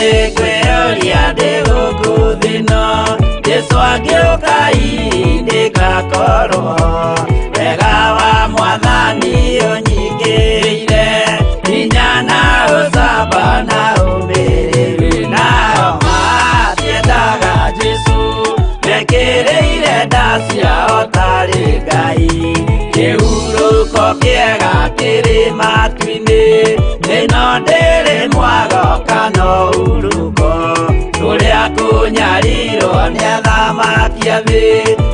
Nĩngwĩyũria ndĩ gũkũ thĩ ĩno, Jesũ angĩũka hihi nĩngakorwo. Wega wa Mwathani ũnyingĩrĩire, hinya na ũcamba na ũmĩrĩru. Nao matiendaga Jesũ, mekĩrĩire nda ciao tarĩ Ngai. Kĩhurũko kĩega kĩrĩ matu-inĩ, ĩno ndĩrĩ mwago kana ũhurũko. Kũrĩa kũnyarirwo nĩ athamaki a thĩ,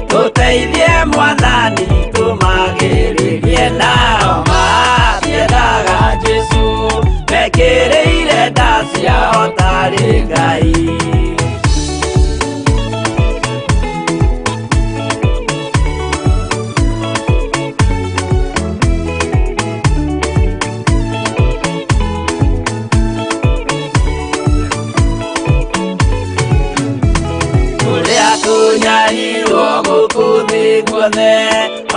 tũteithie Mwathani tũmagĩrĩrie. Nao matiendaga Jesũ, mekĩrĩire nda ciao tarĩ Ngai. Kũrĩa kũnyarirwo gũkũ thĩ guothe,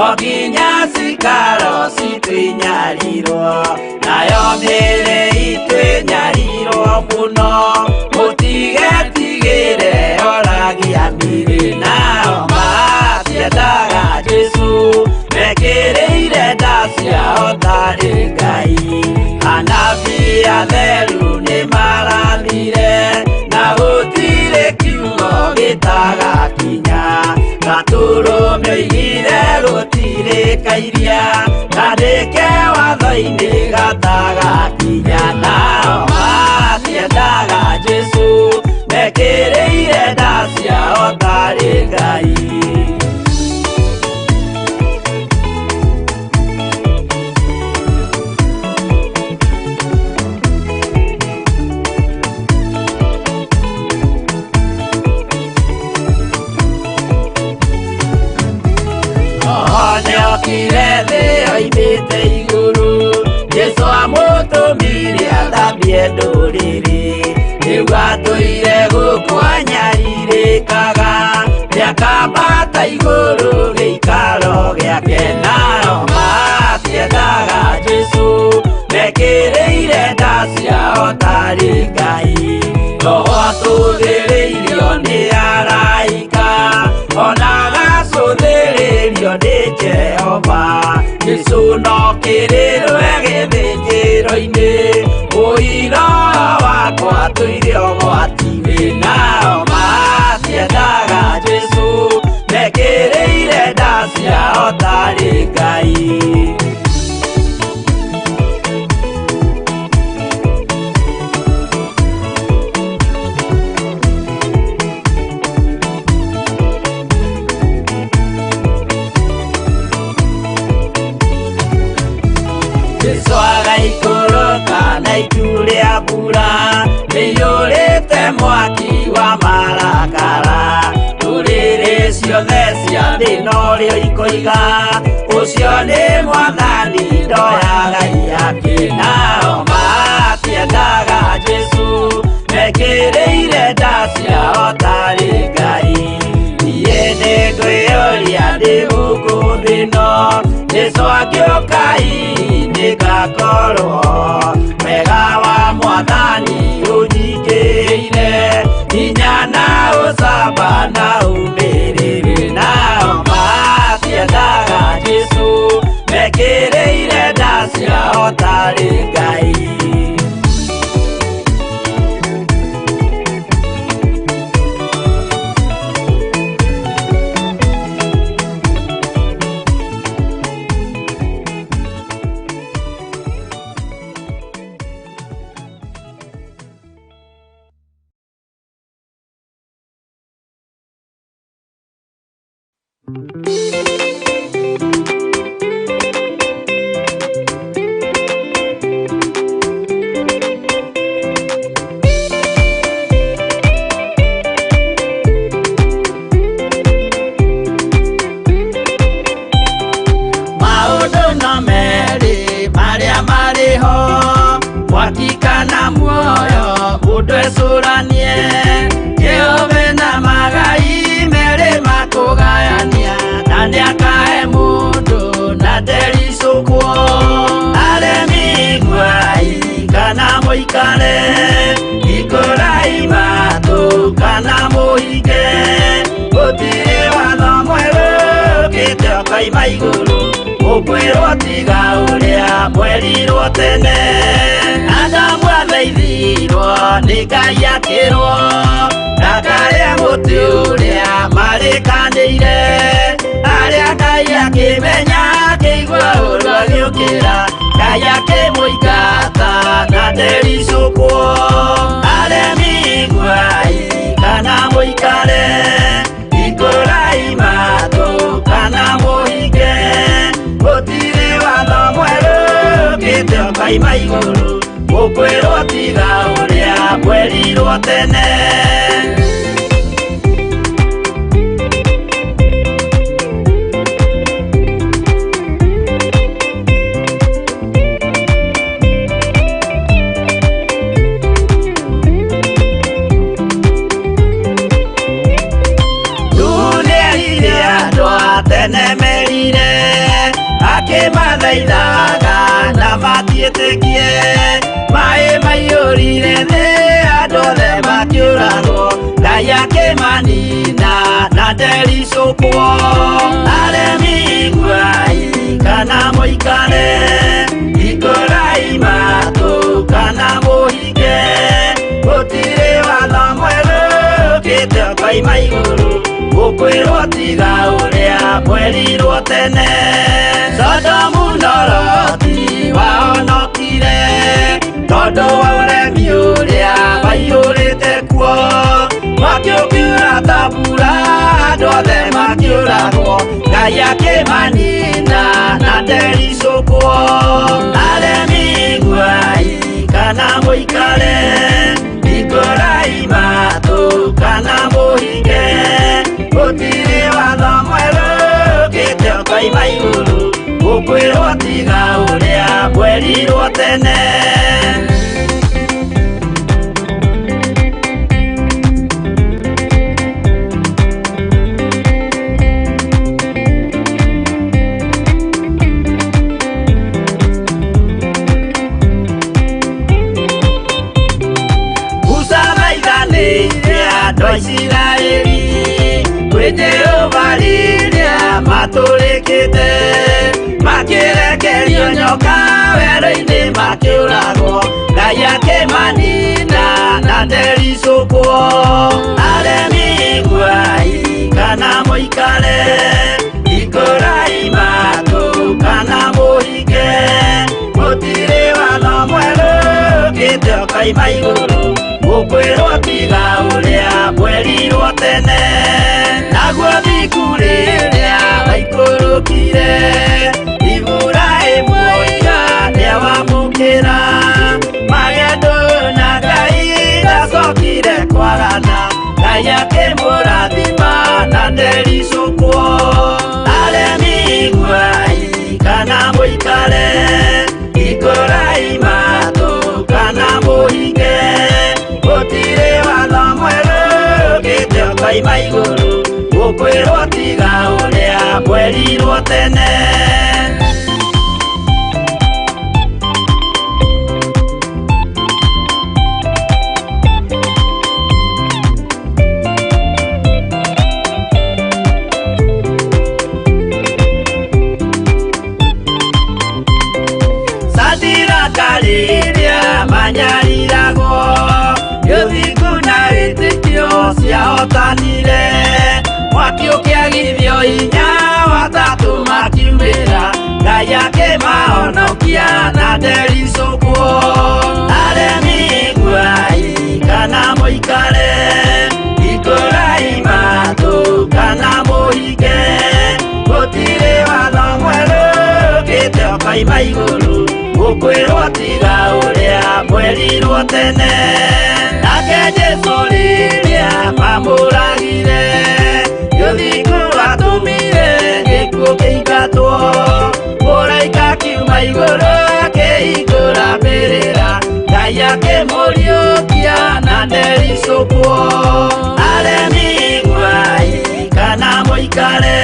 o nginya cikaro citũ inyarirwo, nayo mĩĩrĩ itũ ĩnyarirwo mũno, mũtigetigĩre oragia mĩrĩ. Nao matiendaga Jesũ, mekĩrĩire nda ciao tarĩ Ngai. Anabii atheru nĩmarathire, na gũtirĩ kiugo gĩtagakinya. Gatũrũme oigire gũtirĩ kairia, kandĩke watho-inĩ gatagakinya. Nao matiendaga Jesũ, mekĩrĩire nda ciao tarĩ Ngai. Nĩokire thĩ oimĩte igũrũ, Jesũ amũtũmire athambie ndũrĩrĩ. Rĩu atũire gũkũ anyarirĩkaga, nĩakambata igũrũ gĩikaro gĩake. Nao matiendaga Jesũ, mekĩrĩire nda ciao tarĩ Ngai. Roho atũthĩrĩirio nĩ araika, ona agacũthĩrĩrio nĩ Jehova. Jesũ no kĩrĩrwe gĩthĩnjĩro-inĩ, ũira wakwa tũire ũgwati-inĩ. Nao matiendaga Jesũ, mekĩrĩire nda ciao tarĩ Ngai. Jesũ agaikũrũka na itu rĩa mbura, rĩiyũrĩte mwaki wa marakara. Ndũrĩrĩ ciothe cia thĩ norĩo ikoiga, ũcio nĩ Mwathani ndoyaga iyake. Nao matiendaga Jesũ, mekĩrĩire nda ciao tarĩ Ngai. Niĩ nĩngwĩyũria ndĩ gũkũ thĩ ĩno, Jesũ angĩũka hihi nĩngakorwo. Wega wa Mwathani ũnyingĩrĩire, hinya na ũcamba na ũmĩrĩru. Nao matiendaga Jesũ, mekĩrĩire nda ciao tarĩ Ngai. Maũndũ no merĩ marĩa marĩ ho, mwaki kana muoyo, mũndũ ecũranie. Jehova na magai merĩ makũgayania, na nĩakahe mũndũ na ndericũkwo. Aremi iguai kana mũikare, hingũrai kana mũhinge. Gũtirĩ watho mwerũ ũkĩte ũkoima igũrũ, ũkwĩrwo tiga ũrĩa mwerirwo tene. Adamu athaithirwo nĩ Ngai akĩrwo ndakarĩe mũtĩ ũrĩa marĩkanĩire. Arĩa Ngai akĩmenya akĩigua ũru agĩũkĩra, Ngai akĩmũingata na ndericũkwo. Aremi iguai kana mũikare, hingũrai matũ kana mũhinge. Gũtirĩ watho mwerũ ũkĩte ũkoima igũrũ, ũkwĩrwo tiga ũrĩa mwerirwo tene. Nuhu nĩerire andũ a tene merire, akĩmathaithaga na matiĩtĩkie. Maĩ maiyũrire thĩ andũ othe makĩũragwo, Ngai akĩmanina na ndericũkwo. Aremi iguai kana mũikare, hingũrai matũ kana mũhinge. Gũtirĩ watho mwerũ ũkĩte ũkoima igũrũ, ũkwĩrwo tiga ũrĩa mwerirwo tene. Sodomu na Loti wahonokire tondũ wa ũremi ũrĩa waiyũrĩte kuo. Mwaki ũkiura ta mbura andũ othe makĩũragwo, Ngai akĩmanina na ndericũkwo. Aremi iguai kana mũikare, hingũrai matũ kana mũhinge. Gũtirĩ watho mwerũ ũkĩte ũkoima igũrũ, ũkwĩrwo tiga ũrĩa mwerirwo tene. Musa thaithanĩire andũ a Isiraeli kwĩ Jehova rĩrĩa matũrĩkĩte, makĩrekerio nyoka werũ-inĩ makĩũragwo, Ngai akĩmanina na ndericũkwo. Aremi iguai kana mũikare, hingũrai matũ kana mũhinge. Gũtirĩ watho mwerũ ũkĩte ũkoima igũrũ, ũkwĩrwo tiga ũrĩa mwerirwo tene. Naguo thingu rĩrĩa waikũrũkire, Iburahĩmu oiga nĩawamũkĩra. Magendo na Ngai ndacokire kwagana, Ngai akĩmũrathima na ndericũkwo. Aremi iguai kana mũikare, hingũrai matũ kana mũhinge. Gũtirĩ watho mwerũ ũkĩte ũkoima igũrũ, ũkwĩrwo tiga ũrĩa mwerirwo tene. Sadiraka rĩrĩa manyariragwo, gĩthingu na wĩtĩkio ciahotanire. Mwaki ũkĩagithio hinya watatũ makiumĩra, Ngai akĩmahonokia na ndericũkwo. Aremi iguai kana mũikare, hingũrai matũ kana mũhinge. Gũtirĩ watho mwerũ ũkĩte ũkoima igũrũ, ũkwĩrwo tiga ũrĩa mwerirwo tene. Nake Jesũ rĩrĩa mamũragire, gĩthingu watũmire gĩkuũ kĩingatwo. Mũraika akiuma igũrũ akĩhingũra mbĩrĩra, Ngai akĩmũriũkia na ndericũkwo. Aremi iguai kana mũikare,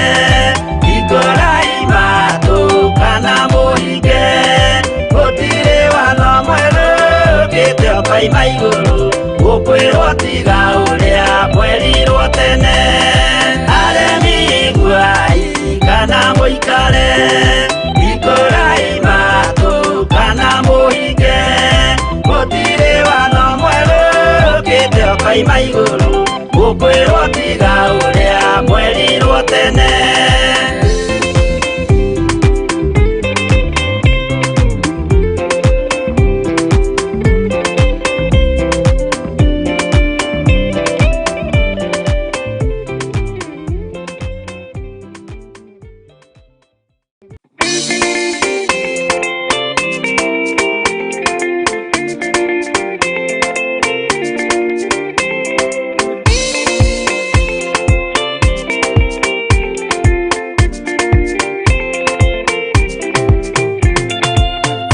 hingũrai matũ kana mũhinge. Gũtirĩ watho mwerũ ũkĩte ũkoima igũrũ, Mũkwĩrwo tiga ũrĩa mwerirwo tene. Aremi iguai kana mũikare, ikũrai matũ kana mũhinge. Gũtirĩ watho mwerũ ũkĩte ũkoima igũrũ, mũkwĩrwo tiga ũrĩa mwerirwo tene.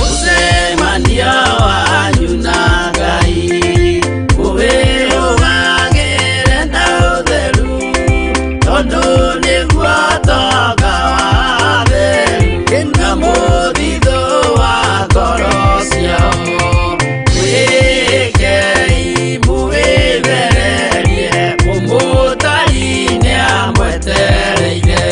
Mũcemanio wanyu na Ngai mũwĩrũgagĩre na ũtheru, tondũ nĩguo ũtonga wa atheru na mũthithũ wa ngoro ciao. Mwĩĩkei mũwĩthererie, mũmũtari nĩamwetereire.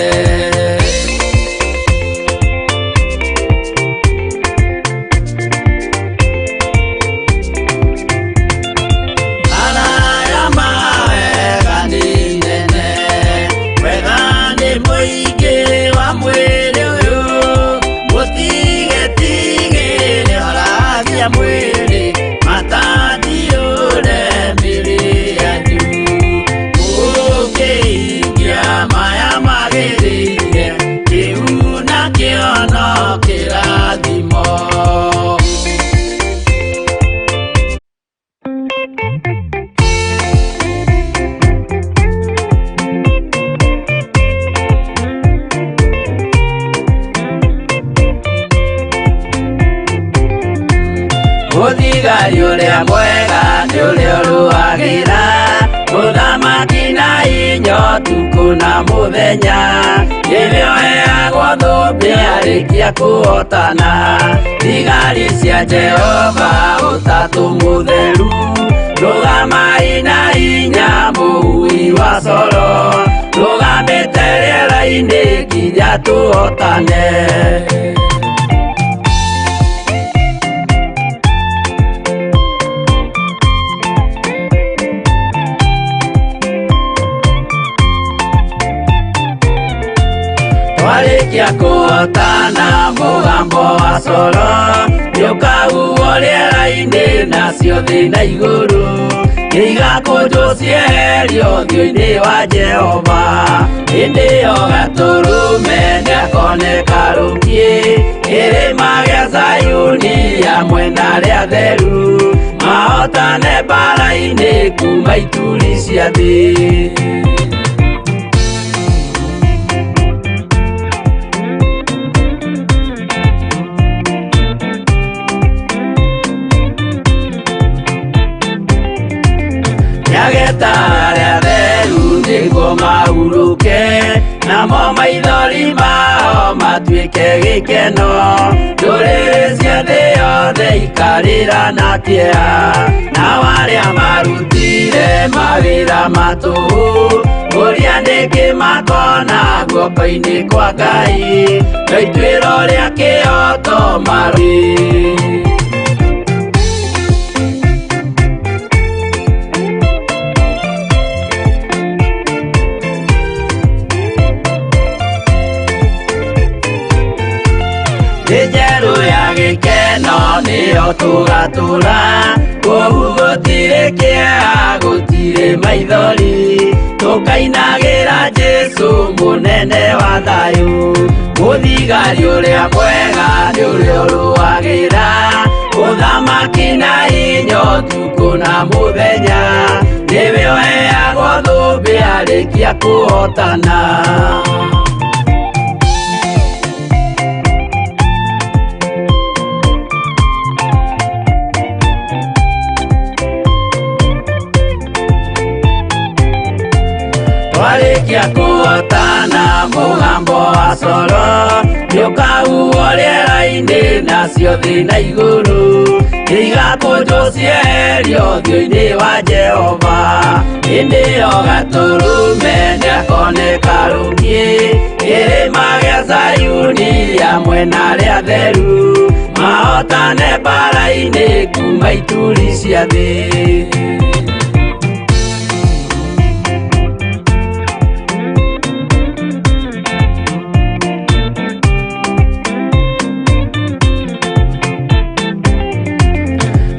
Araya mawega nĩ nene, wega nĩ mũingĩ wa mwĩrĩ ũyũ. Mũtigetigĩre oragia mwĩrĩ, matatiũre mĩrĩ yanyu. Mũkĩhingia maya magĩrĩire, kĩu nakĩo no kĩrathimo. Mũthigari ũrĩa mwega nĩ ũrĩa ũrũagĩra mũthamaki na inya ũtukũ na mũthenya. Nĩwe ũheagwo thũmbĩ arĩkia kũhotana. Thigari cia Jehova ũtatũ mũtheru, rũgamai na hinya mũhui wa coro, rũgamĩte rĩera-inĩ nginya tũhotane. Twarĩkia kũhotana mũgambo wa coro nĩũkahuhwo rĩera-inĩ, nacio thĩ na igũrũ nĩigakũnjwo cieherio ũthiũ-inĩ wa Jehova. Hĩndĩ ĩyo Gatũrũme nĩakoneka rũkiĩ kĩrĩma gĩa Zayuni hamwe na arĩa atheru, mahotane mbara-inĩ kuma ituri cia thĩ. Nĩageta arĩa atheru nĩguo mahurũke, namo maithori mao matuĩke gĩkeno. Ndũrĩrĩ cia thĩ yothe ikarĩra na kĩeha, nao arĩa marutire mawĩra ma tũhũ, ũrĩa nĩkĩ makona guoko-inĩ kwa Ngai, na ituĩro rĩa kĩhooto marĩ. Thĩ njerũ ya gĩkeno nĩyo tũgatũra, kũu gũtirĩ kĩeha, gũtirĩ maithori, tũkainagĩra Jesũ mũnene wa thayũ. Mũthigari ũrĩa mwega nĩ ũrĩa ũrũagĩra ũthamaki na hinya ũtukũ na mũthenya, nĩwe ũheagwo thũmbĩ arĩkia kũhotana. Twarĩkia kũhotana mũgambo wa coro Nĩũkahuhwo rĩera-inĩ nacio thĩ na igũrũ igakũnjwo cieherio ũthiũ-inĩ wa Jehova. Hĩndĩ ĩyo Gatũrũme nĩakoneka rũngĩ kĩrĩma gĩa Zayuni hamwe na arĩa atheru mahotane mbara-inĩ kuma ituri cia thĩ.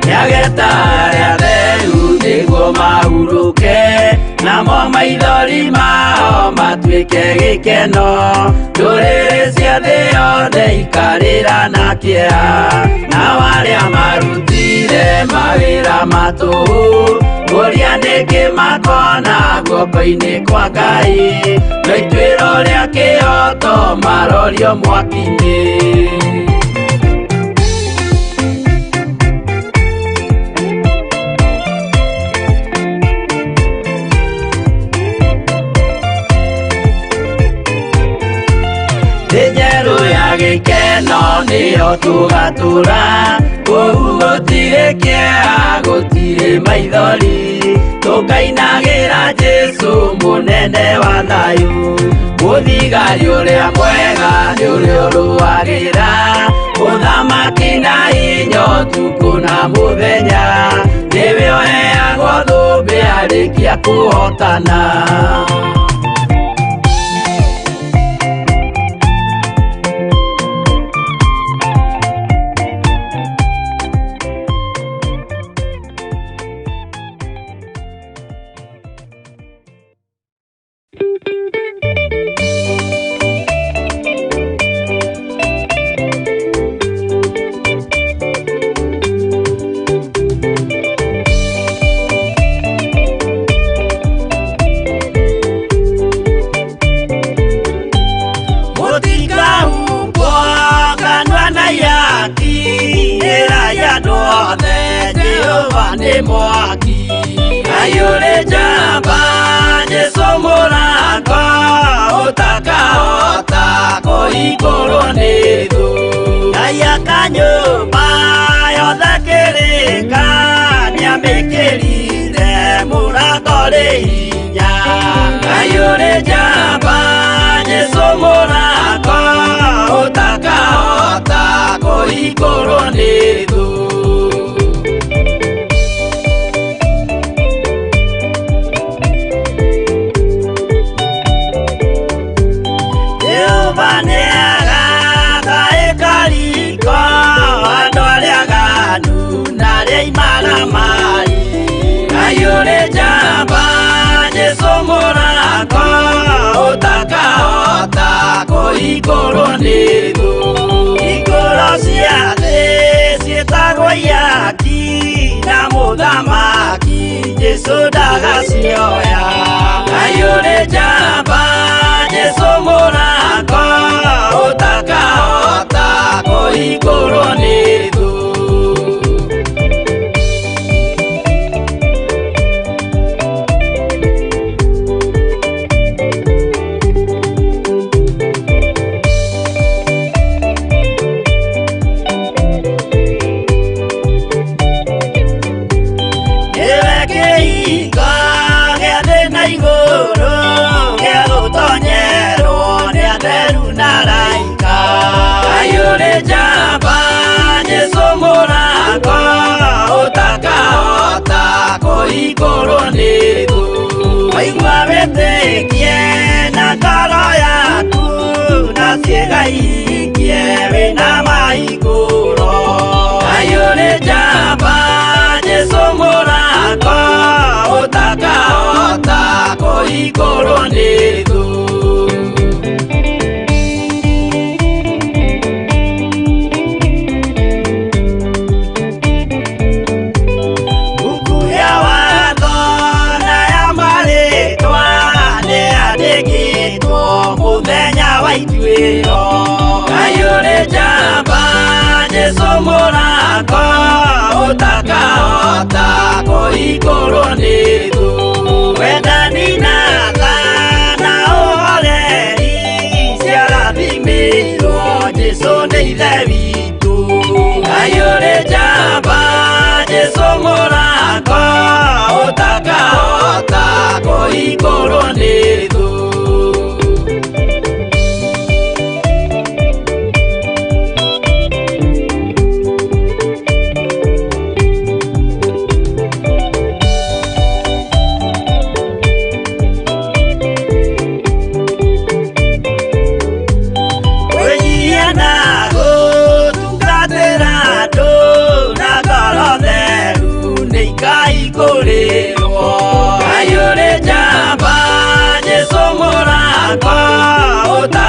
Nĩageta arĩa atheru nĩguo mahurũke namo maithori mao matuĩke gĩkeno. Ndũrĩrĩ cia thĩ yothe ikarĩra na kĩeha nao arĩa marutire mawĩra ma tũhũ kũria nĩkĩ makona guoko-inĩ kwa Ngai no ituĩro rĩa kĩhoto marorio mwaki-inĩ. Thĩ njerũ ya gĩkeno nĩyo tũgatũra kũu gũtirĩ kĩeha gũtirĩ maithori tũkainagĩra Jesũ mũnene wa thayũ. Mũthigari ũrĩa mwega nĩ ũrĩa ũrũagĩra ũthamaki na hinya ũtukũ na mũthenya nĩwe ũheagwo thũmbĩ arĩkia kũhotana. Mũtikahumbwo kanua na ihaki ĩrai andũ othe Jehova nĩ mwaki. Ngai ũrĩ njamba Jesũ mũrango ũtakahota kũhingũrwo nĩ thũ. Ngai aka nyũmba yothe kĩrĩka nĩamĩkĩrire mũrango rĩ hinya. Ngai ũrĩ njamba Jesũ mũrango ũtakahota kũhingũrwo nĩ thũ. Jehova nĩagaka ĩkariko andũ arĩa aganu na arĩa imaramari. Ngai ũrĩ njamba Jesũ mũrango ũtakahota kũhingũrwo nĩ thũ. Hingũro cia thĩ ciĩtagwo ihaki na mũthamaki Jesũ ndagacioya. Ngai ũrĩ njamba Jesũ mũrango ũtakahota kũhingũrwo nĩ thũ. Nĩwe kĩhingo gĩa thĩ na igũrũ gĩa gũtonyerwo nĩ atheru na araika. Ngai ũrĩ njamba Jesũ mũrango ũtakahota kũhingũrwo nĩ thũ. Waigua wĩtĩkie na ngoro yaku na ciĩga ihingie wĩna mahingũro. Ngai ũrĩ njamba Jesũ mũrango ũtakahota kũhingũrwo nĩ thũ. Mbuku ya watho na ya marĩtwa nĩyandĩkĩtwo mũthenya wa ituĩro. Ngai ũrĩ njamba Jesũ mũrango ũtakahota kũhingũrwo nĩ thũ. Wendani na tha na ũhoreri ciarathimĩirwo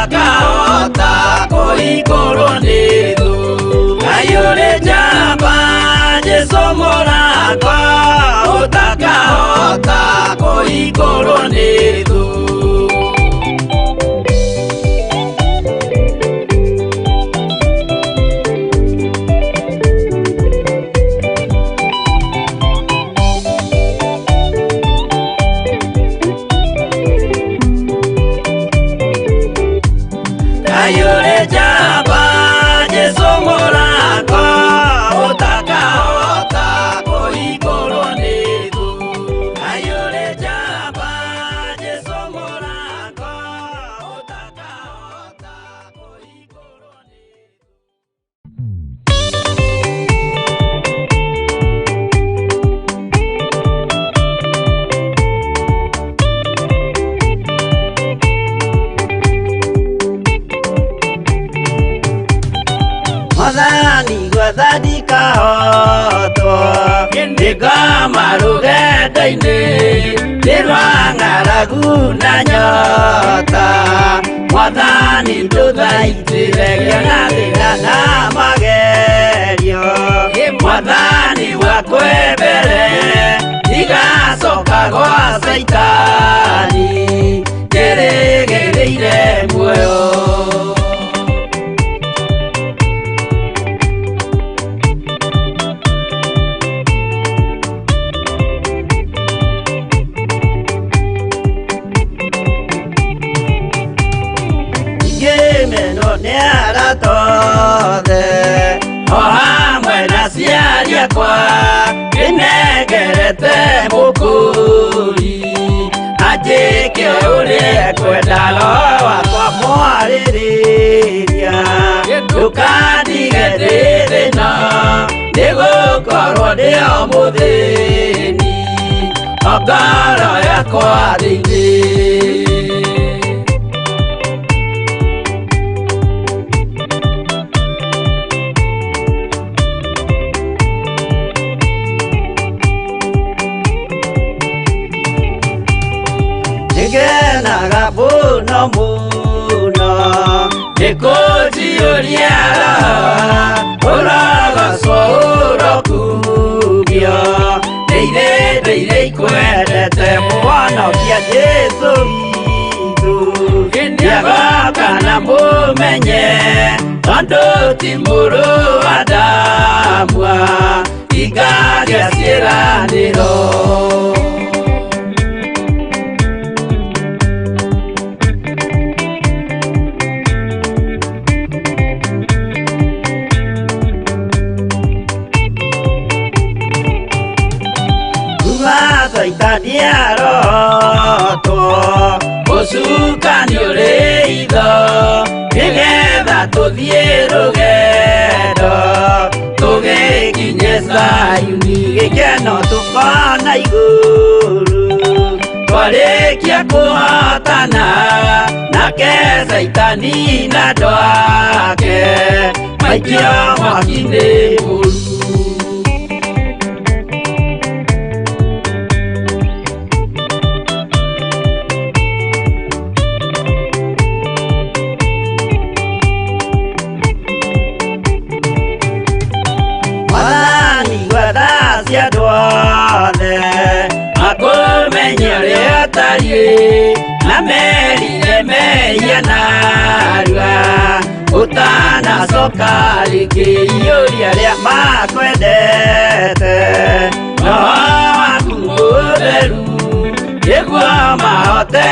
Ũtakahota kũhingũrwo nĩ thũ. Ngai ũrĩ njamba, Jesũ mũrakwa, ũtakahota kũhingũrwo nĩ thũ. Ngai ũrĩ njamba, Jesũ mũrakwa, ũtakahota kũhingũrwo nĩ thũ. Ngai ũrĩ njamba, Jesũ mũrakwa, ũtakahota kũhingũrwo nĩ thũ. Mwathani gwetha ndikahotwo, nĩngoma rũgendo-inĩ, nĩ rwa ng'aragu na nyota. Mwathani ndũthaitĩre ngĩona thĩna na magerio. Mwathani wakwe mbere, ndigacoka gwa Caitani, njĩrĩgĩrĩire muoyo. Ngĩmenwo nĩ arata othe, o hamwe na aciari akwa, ndĩnengerete mũkũri, anjĩke ũrĩa ekwenda, roho wakwa mwarĩrĩria. Ndũkandige ndĩ thĩna, nĩgũkorwo ndĩ o mũthĩni, o ngoro yakwa thĩinĩ. Nĩngenaga mũno mũno, nĩkũnjiyũria roho, ũrogocwo ũrokumio. Ndeire ndeire ikwendete mũhonokia Jesũ witũ. Nĩagoka na mũmenye, tondũ ti mũrũ wa Adamu, ingagĩa ciĩranĩro. Kuma Caitani arotwo, ũcukani ũrĩ itho, nĩgetha tũthiĩ rũgendo, tũgĩkinye Zayuni, gĩkeno tũkona igũrũ. Twarĩkia kũhotana, nake Caitani na andũ ake, maikio mwaki-inĩ mũru. Mwathani gwetha cia andũ othe, makũmenye ũrĩa ũtariĩ, na merire mehia narua, ũtanacoka rĩngĩ iyũria arĩa makwendete, roho waku mũtheru, nĩguo mahote.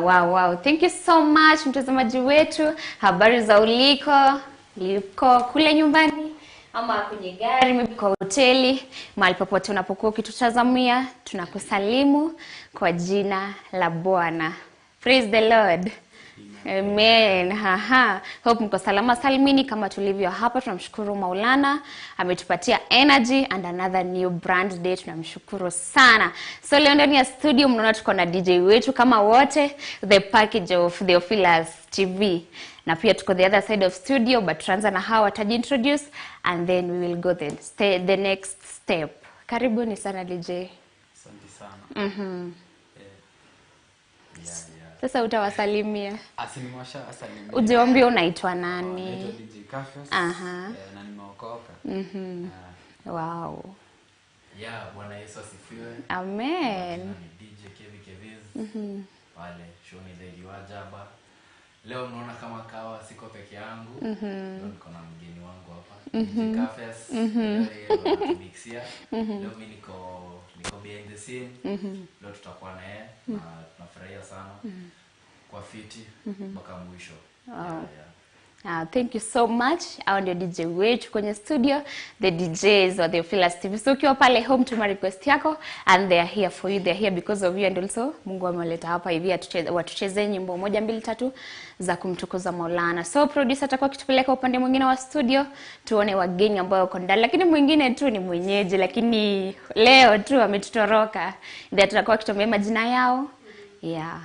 Wow. Thank you so much mtazamaji wetu. Habari za uliko, liko kule nyumbani ama kwenye gari, maybe kwa hoteli, mahali popote unapokuwa ukitutazamia, tunakusalimu kwa jina la Bwana. Praise the Lord. Amen. Haha. Hope mko salama salimini kama tulivyo hapa. Tunamshukuru Maulana, ametupatia energy and another new brand day. Tunamshukuru sana. So leo ndani ya studio mnaona tuko na DJ wetu kama wote, the package of Theophilus TV. Na pia tuko the other side of studio, but tuanza na hawa wataji introduce and then we will go then stay the next step. Karibuni sana DJ. Asante sana. Yeah. Sasa utawasalimia. Asi nimewashawasalimia. Ujiambie unaitwa nani? Naitwa DJ Cafios. Aha. Na nimeokoka. Wow. Yeah, Bwana Yesu asifiwe. Amen. Jina ni DJ Kevi Keviz. Pale show ni Lady Wajaba. Leo mnaona kama kawa siko peke yangu. Leo niko na mgeni wangu hapa. DJ Cafes. Leo yeye ndo anatumixia. Leo mimi niko behind the scene. Leo tutakuwa na yeye na tunafurahia sana. Kwa fiti mpaka mwisho. Yeah. Thank you so much. Hao ndio DJ wetu kwenye studio, the DJs wa Theophilus TV. So ukiwa pale home, tuma request yako and they are here for you. They are here because of you and also Mungu amewaleta hapa hivi watucheze nyimbo moja mbili tatu za kumtukuza Maulana. So producer atakuwa akitupeleka upande mwingine wa studio tuone wageni ambao wako ndani, lakini mwingine tu ni mwenyeji, lakini leo tu ametutoroka. Ndio tutakuwa akituambia majina yao. Yeah.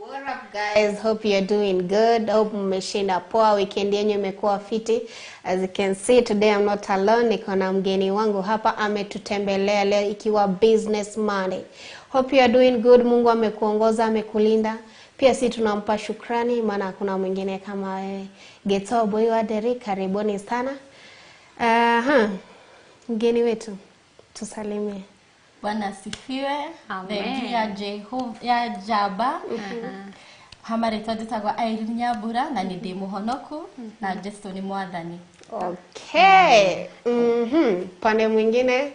What up guys, hope you're doing good. Hope mmeshinda poa, weekend yenyu imekuwa fiti. As you can see today I'm not alone, niko na mgeni wangu hapa ametutembelea leo ikiwa Business Monday. Hope you are doing good. Mungu amekuongoza, amekulinda. Pia si tunampa shukrani maana hakuna mwingine kama wewe. Geto boy wa Derek, karibuni sana. Aha. Mgeni wetu tusalimie. Bwana asifiwe. Amen. Thengi ya Jehova ya Jaba. Hamarĩtwa njĩtagwo Irene Nyambura na nĩ ndĩ mũhonoku na Jesũ nĩ mwathani. Okay. Pande mwingine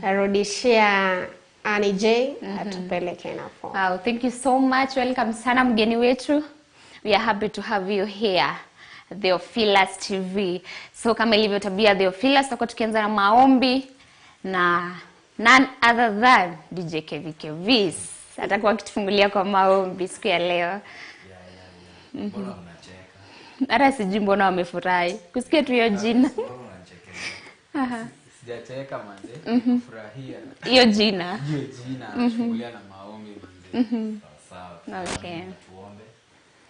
arudishia Annie J atupeleke na form. Wow, thank you so much. Welcome sana mgeni wetu. We are happy to have you here. Theophilus TV. So kama ilivyo tabia Theophilus, tutakuwa tukianza na maombi na none other than DJ Kevi Kevis atakuwa akitufungulia kwa maombi siku ya leo. Yeah. Mbona mnacheka? Hata sijui mbona wamefurahi kusikia tu hiyo jina. Mbona unanichekelea? Sijacheka manze, kufurahia. Hiyo jina. Hiyo jina anachungulia na maombi manze. Sawa sawa. Okay. Tuombe.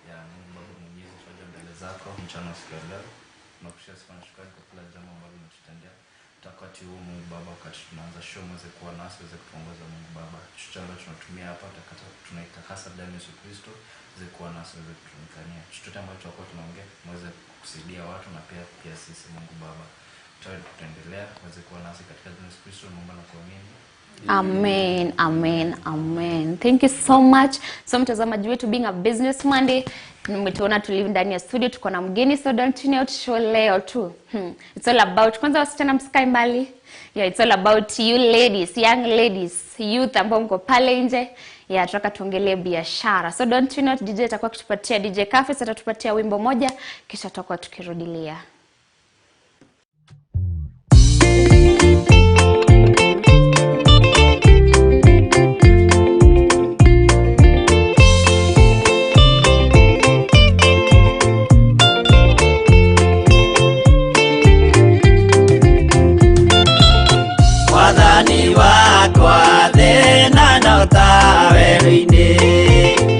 Ya Mungu Baba Mwenyezi, twaja mbele zako mchana wa siku ya leo. Tunakushukuru sana, shukrani kwa kila jambo ambalo umetutendea. Wakati huu Mungu Baba, wakati tunaanza show, uweze kuwa nasi, uweze kutuongoza Mungu Baba. Chochote ambacho tunatumia hapa, tunaitakasa damu ya Yesu Kristo, uweze kuwa nasi, uweze kutuonekania. Chochote ambacho tutakuwa tunaongea, uweze kusaidia watu na pia sisi Mungu Baba. Tutaendelea, uweze kuwa nasi katika jina la Yesu Kristo, naomba na kuamini. Amen, amen, amen. Thank you so much. So mtazamaji wetu, being a Business Monday, mmetuona tulivu ndani ya studio, tuko na mgeni, so don't tune out show leo tu. It's all about, kwanza wasichana msikae mbali. Yeah, it's all about you ladies, young ladies, youth ambao mko pale nje. Yeah, tunataka tuongelee biashara. So don't tune out, DJ atakuwa akitupatia, DJ Cafes atatupatia wimbo moja, kisha tutakuwa tukirudilia. Mwathani wakwa thĩna no ta werũ-inĩ,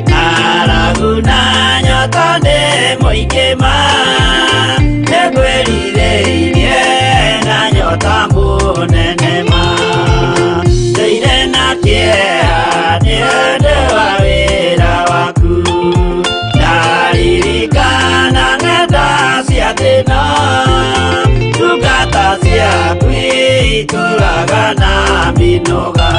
ng'aragu na nyota nĩ mũingĩ ma, nĩngwĩrirĩirie na nyota mũnene ma, ndũire na kĩeha nĩ ũndũ wa wĩra waku, ndaririkana ng'enda cia thĩna, ndungata ciaku itũraga na mĩnoga.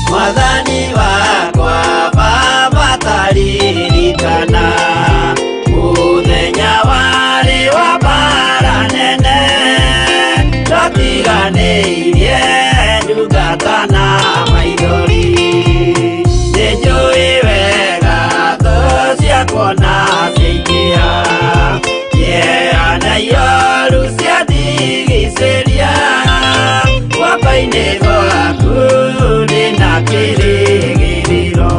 Mwathani wakwa Baba taririkana mũthenya warĩ wa mbara nene, twatiganĩirie ndungata na maithori, nĩnjũĩ wega thũ ciakwa na ciaingĩha, kĩeha na ioru ciandigicĩria, guoko-inĩ gwaku ndĩna kĩrĩgĩrĩro.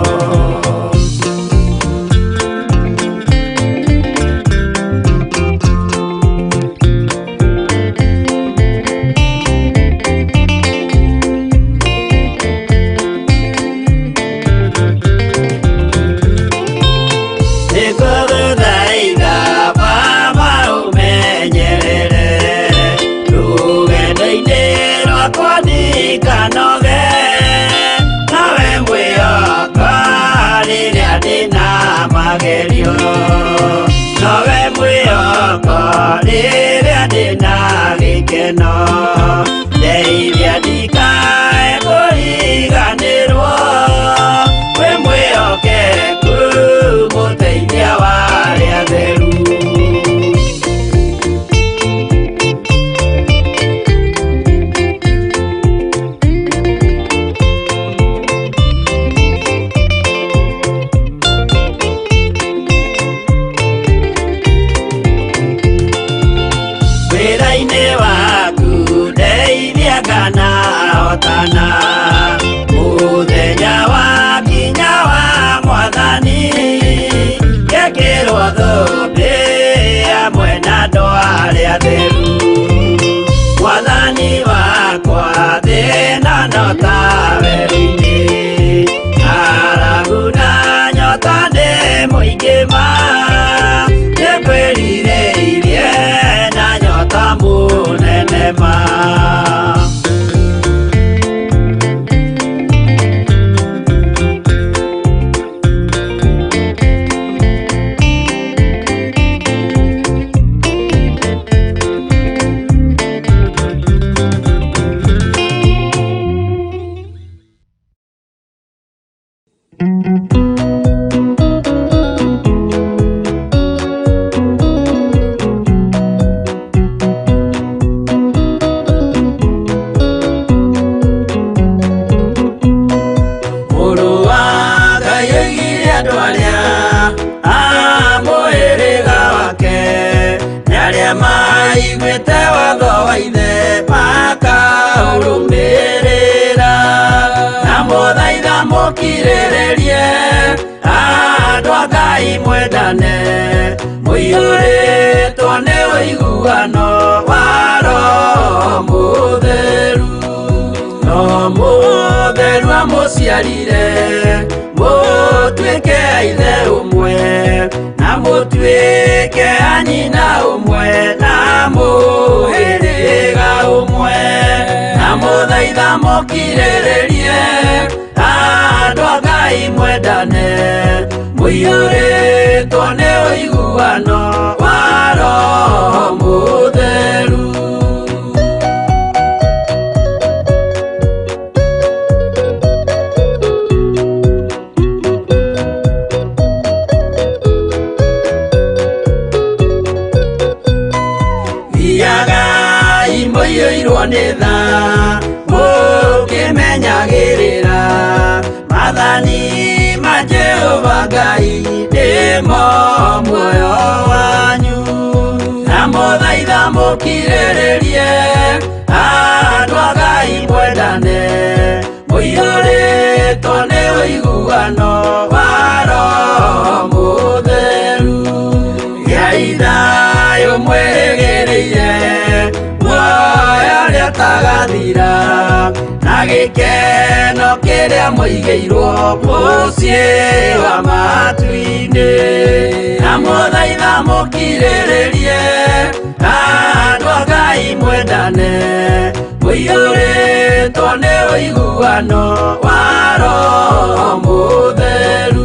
Rĩrĩa ndĩna gĩkeno ndeithia ndikae kũriganĩrwo wĩ mwĩhokeku mũteithia wa arĩa atheru. Wĩra-inĩ waku ndeithia kana hotana mũthenya wa kinya wa mwathani ngekĩrwo thũmbĩ hamwe na andũ arĩa atheru. Mwathani wakwa thĩna no ta werũ-inĩ ng'aragu na nyota nĩ mũingĩ ma nĩngwĩrirĩirie na nyota mũnene ma. Mũrũ wa Ngai oigire andũ arĩa a mũhĩrĩga wake nĩ arĩa maiguĩte watho wa ithe makaũrũmĩrĩra na mũthaitha mũkirĩrĩrie andũ a Ngai mwendane mũiyũrĩtwo nĩ ũiguano wa Roho Mũtheru. No mũtheru amũciarire mũtuĩke a ithe ũmwe na mũtuĩke a nyina ũmwe na mũhĩrĩga ũmwe na mũthaitha mũkirĩrĩrie andũ a Ngai mwendane mũiyũrĩtwo nĩ ũiguano wa Roho Mũtheru. Thiagai mũiyũirwo nĩ tha mũkĩmenyagĩrĩra maathani ma Jehova Ngai nĩmo muoyo wanyu na mũthaitha mũkirĩrĩrie andũ a Ngai mwendane mũiyũrĩtwo nĩ ũiguano wa Roho Mũtheru. Gĩai thayũ mwĩrĩgĩrĩire muoyo ũrĩa ũtagathira na gĩkeno kĩrĩa mũigĩirwo mũciĩ wa matu-inĩ na mũthaitha mũkirĩrĩrie andũ a Ngai mwendane mũiyũrĩtwo nĩ ũiguano wa Roho Mũtheru.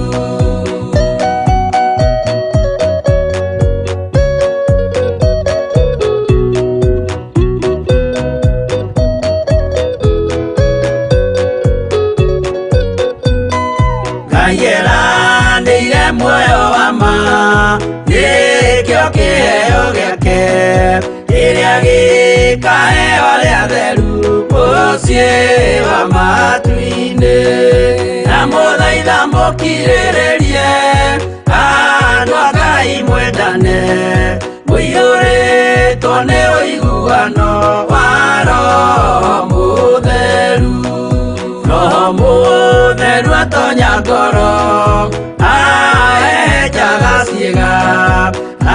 Ngai eranĩire muoyo wa ma nĩkĩo kĩheo gĩake kĩrĩa gĩkaheo arĩa atheru mũciĩ wa matu-inĩ na mũthaitha mũkirĩrĩrie andũ a Ngai mwendane mũiyũrĩtwo nĩ ũiguano wa Roho Mũtheru. Roho Mũtheru atonya ngoro ahehenjaga ciĩga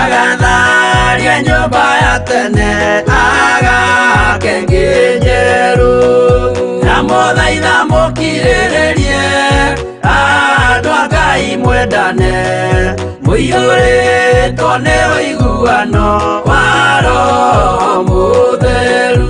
agatharia nyũmba ya tene agake ĩngĩ njerũ na mũthaitha mũkirĩrĩrie andũ a Ngai mwendane mũiyũrĩtwo nĩ ũiguano wa Roho Mũtheru.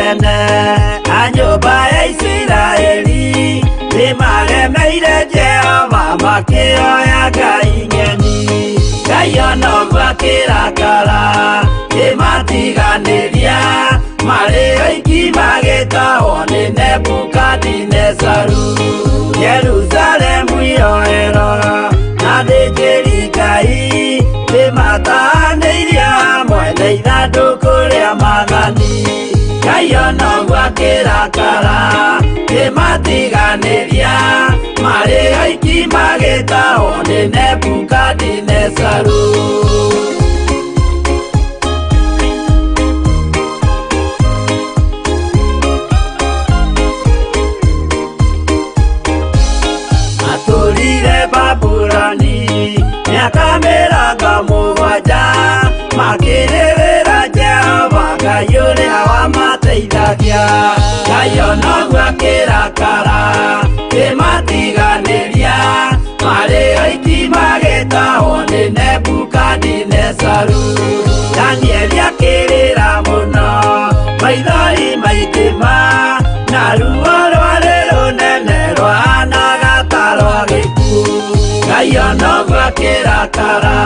Anene a nyũmba ya Isiraeli nĩmaremeire Jehova makĩoya ngai ng'eni. Ngai ona ũguo akĩrakara kĩmatiganĩria marĩ oiki magĩtahwo nĩ Nebukadinezaru. Jerusalemu yoerwo na athĩnjĩri Ngai nĩmatahanĩirio hamwe na ithandũkũ rĩa maathani. Ngai ona ũguo akĩrakara kĩmatiganĩria marĩ oiki magĩtahwo nĩ Nebukadinezaru. Matũrire Babuloni mĩaka 70 makĩrĩrĩra Jehova Ngai ũrĩa wamateithagia. Ngai ona ũguo akĩrakara kĩmatiganĩria marĩ oiki magĩtahwo nĩ Nebukadinezaru. Danieli akĩrĩra mũno maithori maingĩ na ruo rwarĩ rũnene rwahanaga ta rwa gĩkuũ. Ngai ona ũguo akĩrakara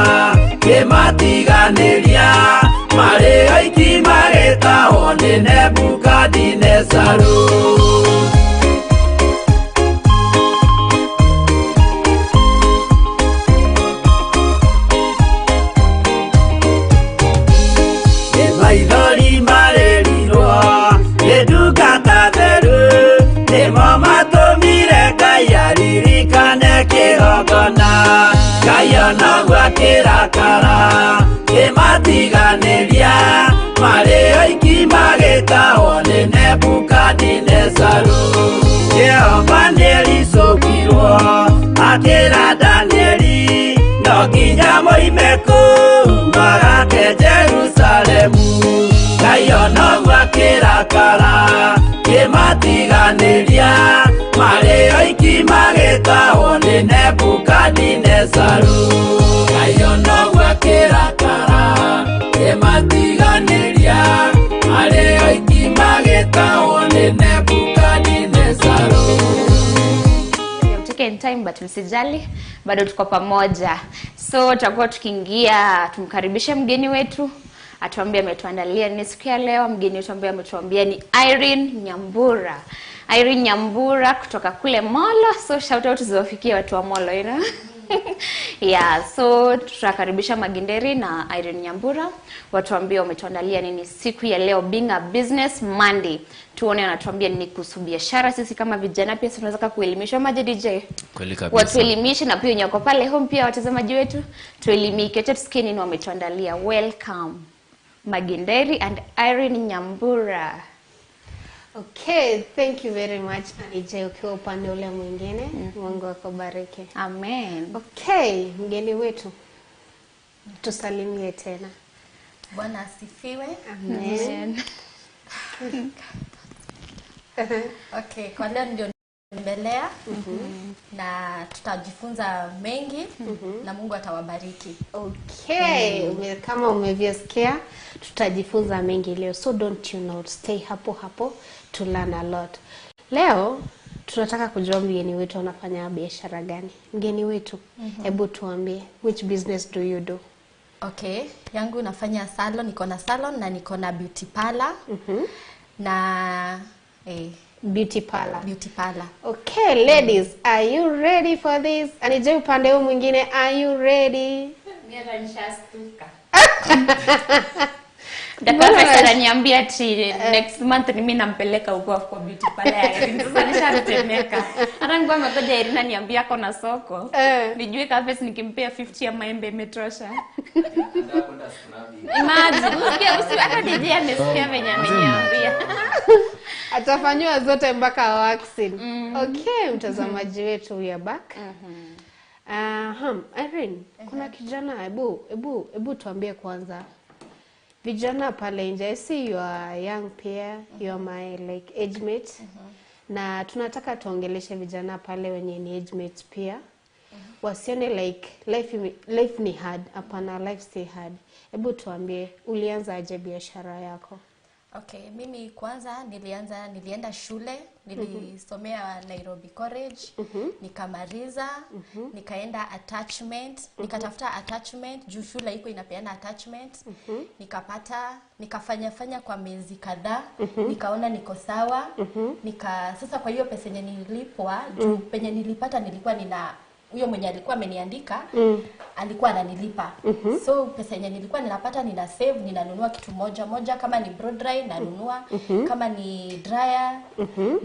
kĩmatiganĩria marĩ oiki magĩtahwo nĩ Nebukadinezaru. Maithori marĩrirwo nĩ ndungata theru nĩmo matũmire Ngai aririkane kĩgongona. Ngai ona ũguo akĩrakara kĩmatiganĩria marĩ oiki magĩtahwo nĩ Nebukadinezaru. Jehova nĩericũkirwo akĩra Danieli no nginya moime kũu magake Jerusalemu. Ngai ona ũguo akĩrakara kĩmatiganĩria marĩ oiki magĩtahwo nĩ Nebukadinezaru. Ngai ona ũguo akĩrakara kĩmatiganĩria marĩ oiki magĩtahwo nĩ Nebukadinezaru. Taken time but msijali, bado tuko pamoja. So tutakuwa tukiingia tumkaribishe mgeni wetu atuambie ametuandalia nini siku ya leo. Mgeni wetu ambaye ametuambia ni Irene Nyambura. Irene Nyambura kutoka kule Molo. So shout out ziwafikie watu wa Molo, you know? Yeah, so tutakaribisha Maginderi na Irene Nyambura watuambie wametuandalia nini siku ya leo, being a business Monday. Tuone wanatuambia nini kuhusu biashara. Sisi kama vijana pia tunaweza kuelimishwa maje DJ? Kweli kabisa. Watuelimishe na pia wenye wako pale home pia watazamaji wetu tuelimike. Acha tusikie nini wametuandalia. Welcome Maginderi and Irene Nyambura. Okay, thank you very much Anije, ukiwa upande ule mwingine. Mungu akubariki. Amen. Okay, mgeni wetu tusalimie tena. Bwana asifiwe. Amen. Okay, kwa leo ndio mbelea na tutajifunza mengi na Mungu atawabariki. Okay, kama umevyosikia tutajifunza mengi leo, so don't you know, stay hapo hapo to learn a lot. Leo tunataka kujua mgeni wetu anafanya biashara gani. Mgeni wetu, hebu tuambie, which business do you do? Okay, yangu nafanya salon, niko na salon na niko na beauty parlor. Na Beauty parlor. Beauty parlor. Okay, ladies, are you ready for this? Anije upande huu mwingine, are you ready? Mimi nishastuka. Dakika ananiambia ati next month ni mimi nampeleka huko kwa beauty parlor ya Irene. Sasa nishatetemeka. Hata nilikuwa nimengoja Irene aniambie ako na soko. Nijue kama nikimpea 50 ya maembe imetosha. Imagine, usikie hata DJ amesikia venye ameniambia. Atafanywa zote mpaka waxing. Okay, mtazamaji wetu, we are back. Irene, kuna kijana, hebu tuambie kwanza. Vijana pale nje, I see you are young peer, you are my like age mate. Na tunataka tuongeleshe vijana pale wenye ni age mates pia. Wasione like life ni hard, hapana, life si hard. Hebu tuambie, ulianza aje biashara yako? Okay, mimi kwanza nilianza nilienda shule, nilisomea Nairobi College, nikamaliza, nikaenda attachment, nikatafuta attachment juu shule iko inapeana attachment, nikapata, nikafanya fanya kwa miezi kadhaa, nikaona niko sawa, nika sasa kwa hiyo pesa yenye nililipwa juu penye nilipata nilikuwa nina huyo mwenye alikuwa ameniandika alikuwa ananilipa. So pesa yenye nilikuwa ninapata nina save, ninanunua kitu moja moja, kama ni blow dry nanunua, kama ni dryer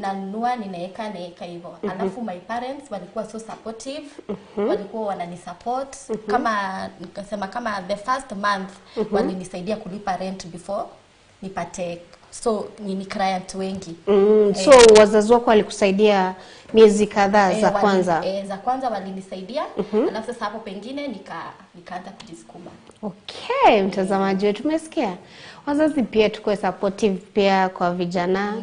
nanunua, ninaweka naweka hivyo. Alafu my parents walikuwa so supportive, walikuwa wananisupport. Kama nikasema kama the first month walinisaidia kulipa rent before nipate so nini client wengi. So wazazi wako walikusaidia miezi kadhaa za kwanza? Za kwanza walinisaidia. Alafu sasa hapo pengine nikaanza kujisukuma. Okay, mtazamaji wetu umesikia, wazazi pia tukuwe supportive pia kwa vijana.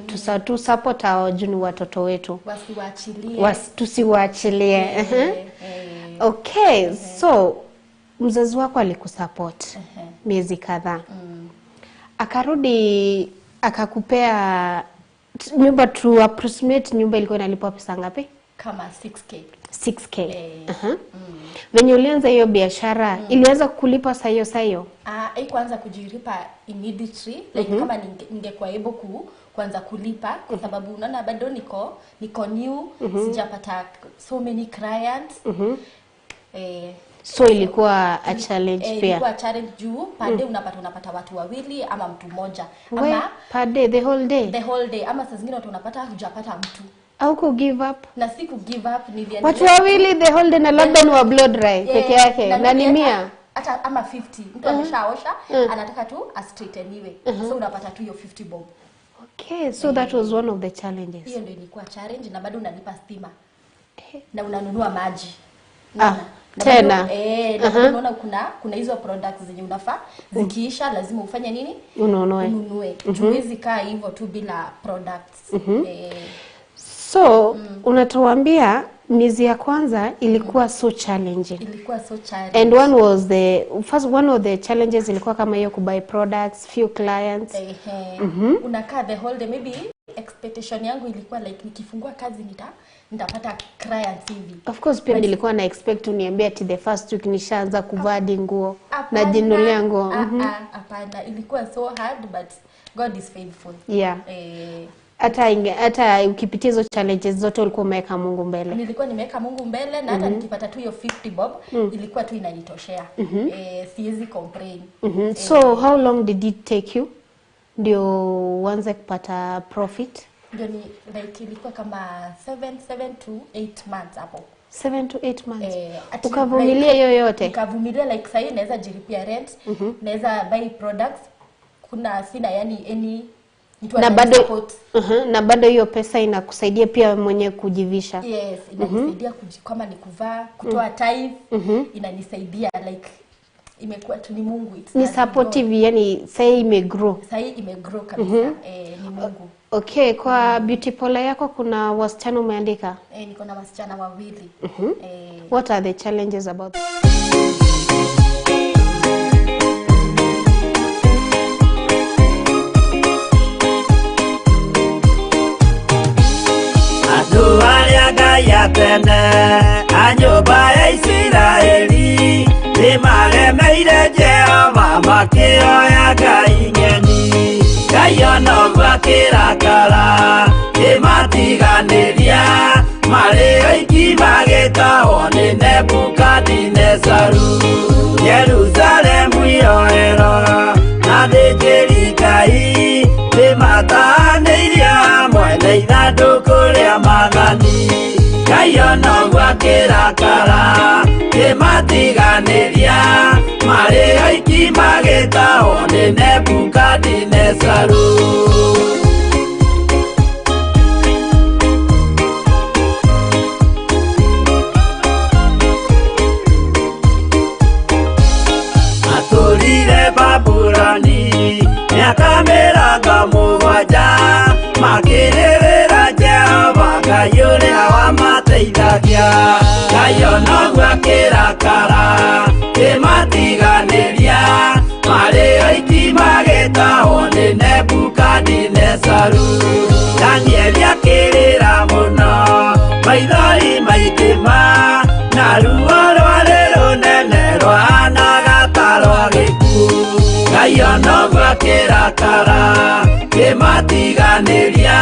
Tu support hao juu ni watoto wetu. Wasiwaachilie. Tusiwaachilie. Okay, so mzazi wako alikusupport miezi kadhaa, akarudi akakupea nyumba. To approximate, nyumba ilikuwa inalipwa pesa ngapi? Kama 6K. 6K. Eh. Venye ulianza hiyo biashara, ilianza kulipa saa hiyo saa hiyo? Ah, haikuanza kujilipa immediately like kama ningekuwa able kuanza kulipa, kwa sababu unaona bado niko new, sijapata so many clients. So ilikuwa a challenge pia. Ilikuwa challenge juu per day unapata watu wawili ama mtu mmoja We, ama per day, the whole day? The whole day, ama saa zingine watu unapata hujapata mtu. Au ku give up? Na si ku give up, niliendelea. Watu wawili the whole day, na labda ni wa blow dry peke yake na ni maybe 100. Hata ama 50, mtu ameshaosha, anataka tu astraighteniwe, so unapata tu hiyo 50 bob. Okay, so that was one of the challenges. Hiyo ndio ilikuwa challenge, na bado unalipa stima na unanunua maji. Ah, Unaona? Na tena. Na bado unaona kuna hizo products zenye unafaa, zikiisha lazima ufanye nini? Ununue. Ununue. Juu huwezi kaa hivyo tu bila products. So unatuambia miezi ya kwanza ilikuwa so challenging. Ilikuwa so challenging. And one was the first one of the challenges ilikuwa kama hiyo kubuy products, few clients. Ehe. Unakaa the whole day, maybe expectation yangu ilikuwa like nikifungua kazi nitapata clients hivi. Of course pia nilikuwa na expect uniambie ati the first week nishaanza kuvaa hadi nguo, Hapana, najinunulia nguo. ah, ah, hapana, ilikuwa so hard, but God is faithful. Yeah. Hata ukipitia hizo challenges zote ulikuwa umeweka Mungu mbele. Nilikuwa nimeweka Mungu mbele, na hata nikipata tu hiyo 50 bob ilikuwa tu inanitoshea. Siwezi complain. So how long did it take you ndio uanze kupata profit? Ndio ni like ilikuwa kama 7 to 8 months hapo. 7 to 8 months. Ati Ukavumilia like, hiyo yote? Nikavumilia, like sahii naweza jilipia rent, naweza buy products, kuna sina yani any mtu Na bado ananisupport. Na bado hiyo pesa inakusaidia pia mwenyewe kujivisha. Yes, inanisaidia kama ni kuvaa, kutoa tithe, inanisaidia like imekuwa tu ni Mungu, it's Ni nothing God. supportive, yani sahii imegrow. Sahii imegrow kabisa. Ni Mungu. Okay, kwa beauty parlor yako kuna wasichana umeandika? Niko na wasichana wawili. What are the challenges about? Andũ arĩa Ngai atene a nyũmba ya Isiraeli nĩmaremeire Jehova makĩoya ngai ng'eni. Ngai ona ũguo akĩrakara kĩmatiganĩria marĩ oiki magĩtahwo nĩ Nebukadinezaru. Yerusalemu yoerwo na thĩnjĩri Ngai nĩmatahanĩirio hamwe na ithandũkũ rĩa maathani. Ngai ona ũguo akĩrakara kĩmatiganĩria marĩ oiki magĩtahwo nĩ Nebukadinezaru. Matũrire Babuloni mĩaka 70 makĩrĩrĩra Jehova Ngai ũrĩa wamateithagia. Ngai ona ũguo akĩrakara kĩmatiganĩria marĩ oiki magĩtahwo nĩ Nebukadinezari. Nebukadinezaru. Danieli akĩrĩra mũno, maithori maingĩ ma, na ruo rwarĩ rũnene rwahanaga ta rwa gĩkuũ. Ngai ona ũguo akĩrakara, kĩmatiganĩria.